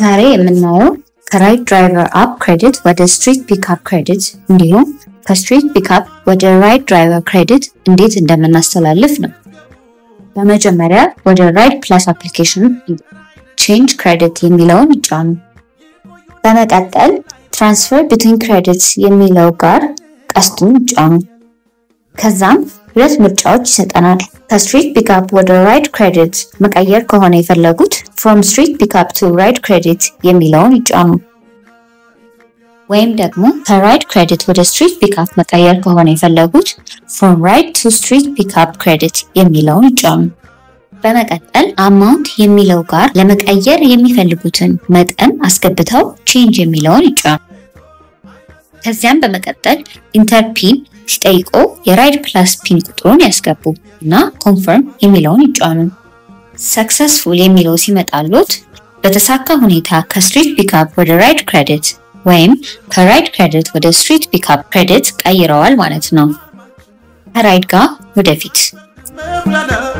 ዛሬ የምናየው ከ Ride driver app credit ወደ street pickup credit እንዲሁም ከ street pickup ወደ Ride driver credit እንዴት እንደምናስተላልፍ ነው። በመጀመሪያ ወደ Ride Plus application change credit የሚለውን ይጫኑ። በመቀጠል transfer between credits የሚለው ጋር ቀስቱን ይጫኑ። ከዛም ሁለት ምርጫዎች ይሰጠናል። ከ street pickup ወደ Ride credit መቀየር ከሆነ የፈለጉት from street pickup to Ride credit የሚለውን ይጫኑ። ወይም ደግሞ ከ Ride credit ወደ street pickup መቀየር ከሆነ የፈለጉት from Ride to street pickup credit የሚለውን ይጫኑ። በመቀጠል amount የሚለው ጋር ለመቀየር የሚፈልጉትን መጠን አስገብተው change የሚለውን ይጫኑ። ከዚያም በመቀጠል enter PIN ሲጠይቆ የ Ride Plus PIN ቁጥሩን ያስገቡ እና confirm የሚለውን ይጫኑ። Successful የሚለው ሲመጣሎት በተሳካ ሁኔታ ከ street pickup ወደ Ride credit ወይም ከ Ride credit ወደ street pickup credit ቀይረዋል ማለት ነው። ከ Ride ጋር ወደፊት። መብላላት።